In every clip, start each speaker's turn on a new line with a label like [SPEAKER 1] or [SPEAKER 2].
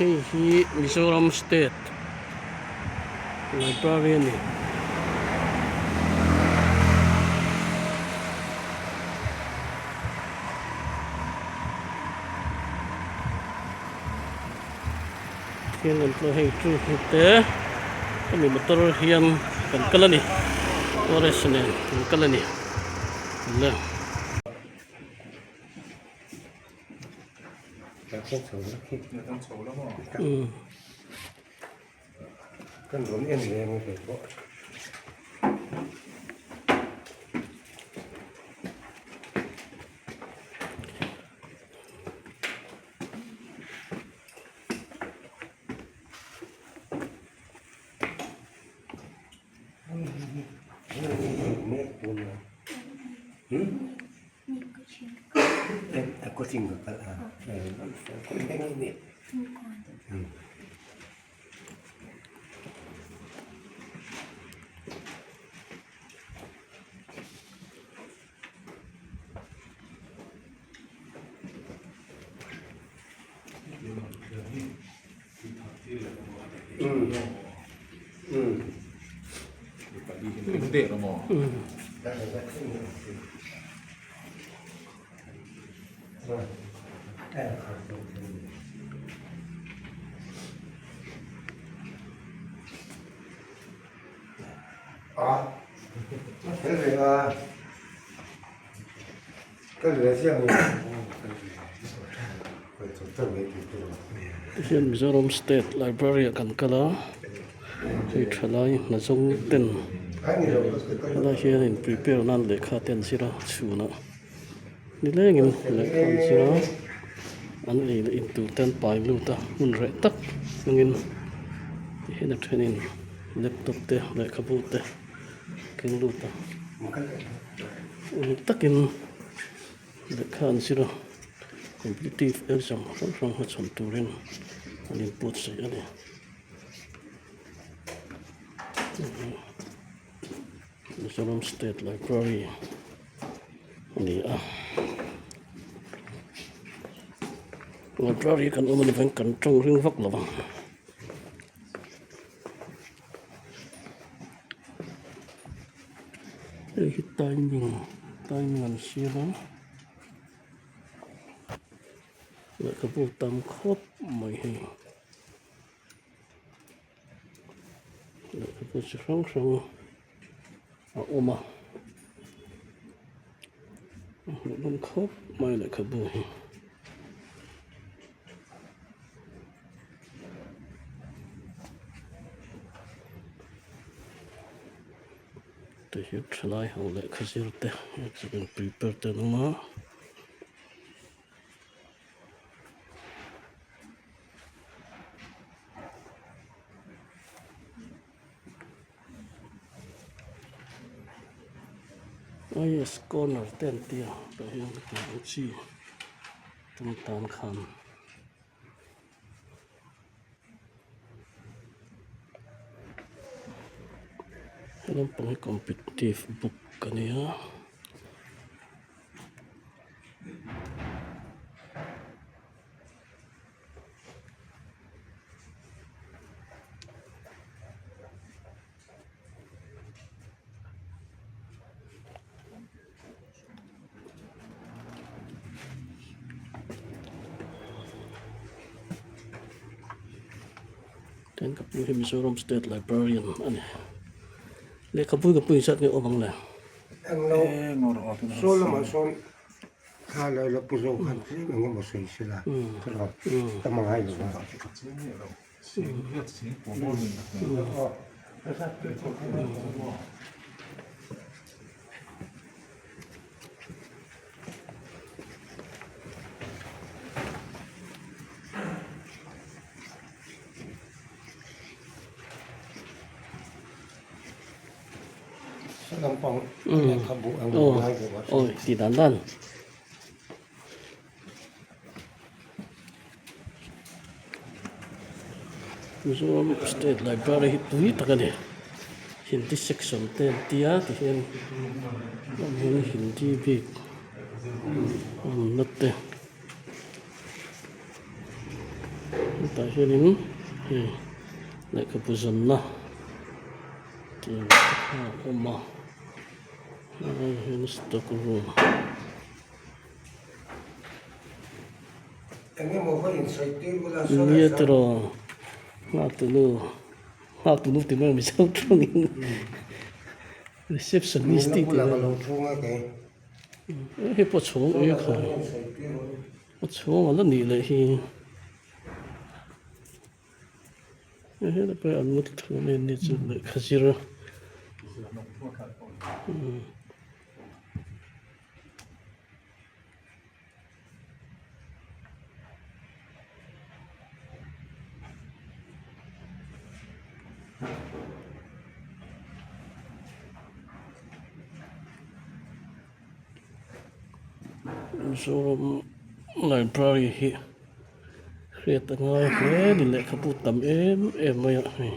[SPEAKER 1] Hei hi Mizoram State Library a ni. Hian an tlawh hei chu te hemi motor hian kan kal a ni forest nen kan kal a ni le.
[SPEAKER 2] Kan rawn en ve ang kei pawh.
[SPEAKER 1] Tihian Mizoram State Library ah kan kal a, hei thalai hna zawng ten helai hian in prepare nan lehkha te an zir a chhunah nilengin lehkha an zir a an ei leh in tur te an pai lut a hmun reh tak hmangin tihian a thenin laptop te lehkhabu te keng lut a eng takin lehkha an zir a competitive exam hrang hrang hmachhawn turin an inbuatsaih a ni. Mizoram State Library a ni a library kan awm a ni vang kan tawng ring vak lo ang. Hei hi timing timing an siam a lehkhabu tam khawp mai hei. Lehkhabu chi hrang hrang a awm a a hmuhnawm khawp mai lehkhabu hi. Tihian thalai ho lehkha zir te exam in prepare te an awm a. Is corner te an tia tah hian hetiang ang chi tum tan khan he lampang hi competitive book a nia. Tin ka pu hi Mizoram State Librarian a ni. Lehkhabu ka pu in zat nge awm ang le?
[SPEAKER 2] Englo saw lamah sawn thla la ila pu zawk khan tlem eng emaw sawi sela thla ka hma ngai lo a.
[SPEAKER 1] Awi tih dan dan. Mizoram State Library hi tui tak a ni. Hindi section te an tia tihian hian Hindi bik awmna te. Hetah hianin hei lehkhabu zanna tih te kha a awm a helai hian stock room. Nia tiraw nghak tunu nghak tunu ti mai mizo tawngin receptionist tih tih hei pawh chhawng eng khaw a chhawng a la nih leh hi helai pawh hi an mut thu mai an ni chu lehkha zir a. Mizoram library hi hriat a ngai hle a ni lehkhabu tam em em mai a hei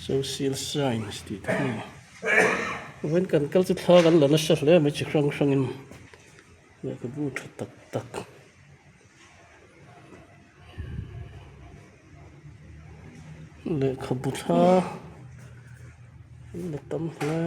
[SPEAKER 1] social science tih te hi vawiin kan kal chu thla kan la nasa hle mai chi hrang hrangin lehkhabu tha tak tak. Lehkhabu thla la tam hle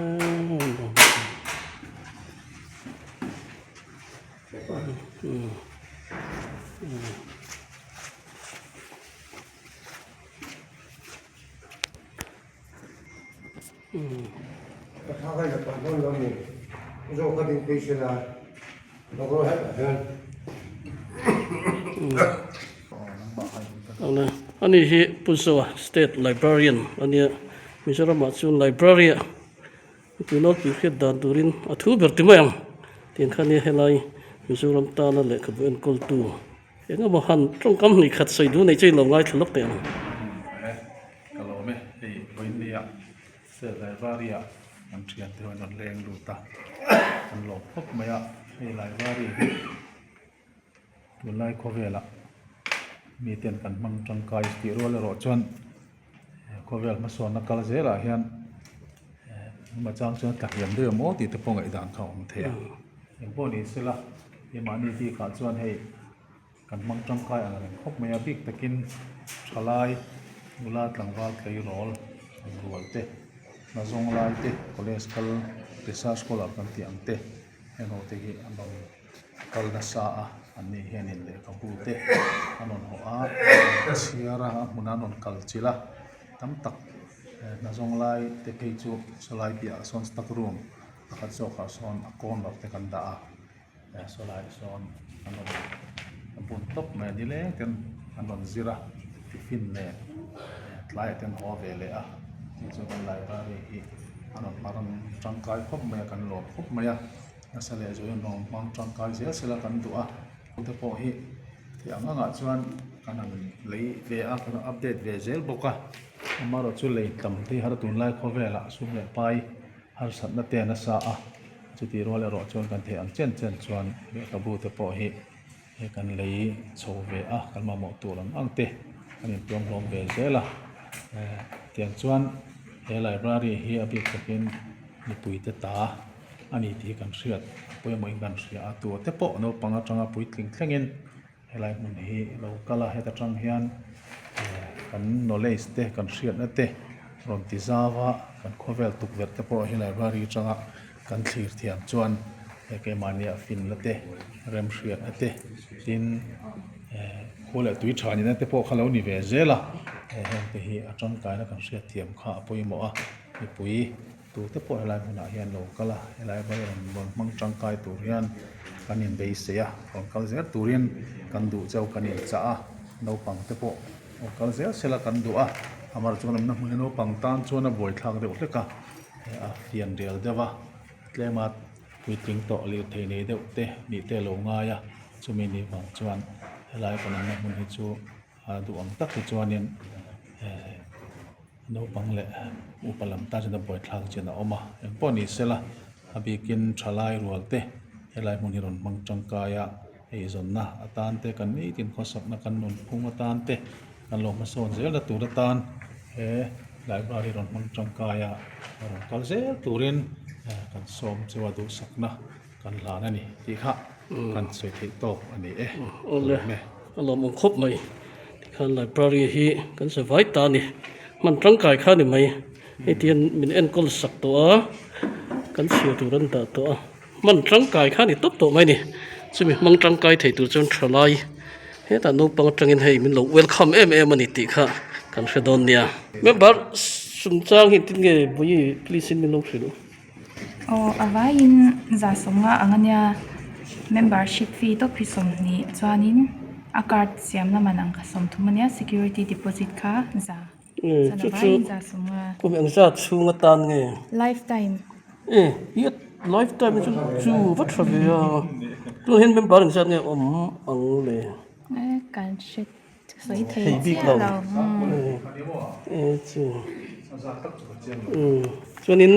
[SPEAKER 1] Ani hi Pu Zoa State Librarian a nia, Mizoramah chuan Library ah mipui nawlpui hriat dan turin a thu ber ti mai ang tih kha nia helai Mizoram tana lehkhabu enkawltu eng emaw han tawngkam hnih khat sawi duh neih chu in lo ngaithla lawk teh ang.
[SPEAKER 3] Ka lawm e, hei vawinia State Library ah kan thian te ho in rawn leng lut a, kan lawm khawp mai a, hei library hi tunlai khawvelah mi ten kan hmang tangkai tih rual erawh chuan khawvel hmasawnna kal zelah hian engemaw chang chuan tla hliam deuh emaw tih te pawh ngaihdan kha a awm thei a, engpawh ni sela keimahni bikah chuan hei. Kan hmang tangkai ang reng khawp mai a, bik takin thalai nula tlangval tleirawl ang rual te, hnazawng lai te, college kal research scholar kan tih ang te heng ho te hi an rawn kal nasa a, an ni hianin lehkhabu te an rawn hawh a, an chhiar a, a hmunah an rawn kal chilh a, tam tak hnazawng lai te phei chu sawlai piahah sawn stock room pakhat zawkah sawn a corner te kan dah a. Saw lai sawn an rawn a bun tawp mai a ni leng ten an rawn zir a tiffin nen tlaiah te an haw ve leh a chu chuan kan library hi a rawn hmang tangkai khawp mai a kan lawm khawp mai a nasa leh zual in rawn hmang tangkai zel sela kan duh a te pawh hi thei ang angah chuan kan han lei ve a kan update ve zel bawk a amaherawhchu lei tam te hi har tunlai khawvelah sum leh pai harsatna te a nasa a. Chutih rual erawh chuan kan theih ang chen chen chuan lehkhabu te pawh hi he kan lei chho ve a, kan mamawh tur ang ang te kan intuam hlawm ve zel a. Tiang chuan he library hi a bik takin mipui te ta a ni tih hi kan hriat a pawimawhin kan hria a, tur te pawh naupang atanga puitling thlengin Helai hmun hi lo kal a heta tang hian kan knowledge te kan hriatna te rawn ti zau a kan khawvel tukverh te pawh hi library atanga kan thlir thiam chuan he keimahnia finna te remhriatna te tin khua leh tui tha nihna te pawh kha lo ni ve zel a heng te hi a tangkaina kan hriat thiam kha a pawimawh a mipui. Tute pawh helai hmunah hian lo kal a, helai vai rawn rawn hmang tangkai tur hian kan inbeisei a, rawn kal zel turin kan duh chauh kan inchah a, naupang te pawh rawn kal zel sela kan duh a, amaherawhchu kan awmna hmun hi naupang tan chuan a buaithlak deuh hlek a, a fian rial deuh a, tlema puitling tawh lirthei nei deuh te nih te a lo ngai a, chumi nih vang chuan helai kan awmna hmun hi chu a duh ang tak hi chuanin eh. Naupang leh upa lam tan chuan a buaithlak chin a awm a, engpawh ni sela a bikin thalai rual te helai hmun hi rawn hmang tangkai a, eizawnna atan te kan nitin khawsakna kan nunphung atan te kan lo hmasawn zelna tur atan he library rawn hmang tangkai a rawn kal zel turin kan sawm chu a duhsakna kan hlan a ni tih kha kan sawi theih tawk a ni e.
[SPEAKER 1] Awle a lawmawm khawp mai. Tikhan library hi kan sa vai ta a ni. Hman tangkai kha a ni mai. Hei tihian min enkawl sak tawh a, kan chhiar tur an dah tawh a. Hman tangkai kha a ni tawp tawh mai a ni. Chumi hmang tangkai thei tur chuan tha lai hetah naupang atangin hei min lo welcome em em a ni tih kha kan hre dawn nia. Member chungchang hi engtin nge Bawihi please in min lo hrilh.
[SPEAKER 4] Aw a vaiin za sawmnga ang a nia membership fee tawp hi 20 chuanin a card siamna man ang kha 30 a nia security deposit kha za chuan a vaiin za 50.
[SPEAKER 1] Kum engzat chhung atan nge?
[SPEAKER 4] Lifetime.
[SPEAKER 1] E hi a lifetime hi chu chu va tha ve a tunah hian member engzat nge awm ang le?
[SPEAKER 4] E kan hre Sawi thei chiah lo.
[SPEAKER 1] Chuanin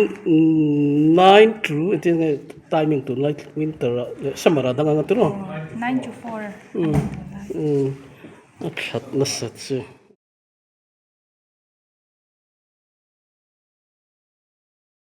[SPEAKER 1] 9 to engtin nge timing tunlai winter ah leh summer ah dang ang a tiraw?
[SPEAKER 4] 9 to 4.
[SPEAKER 1] A that nasa chu.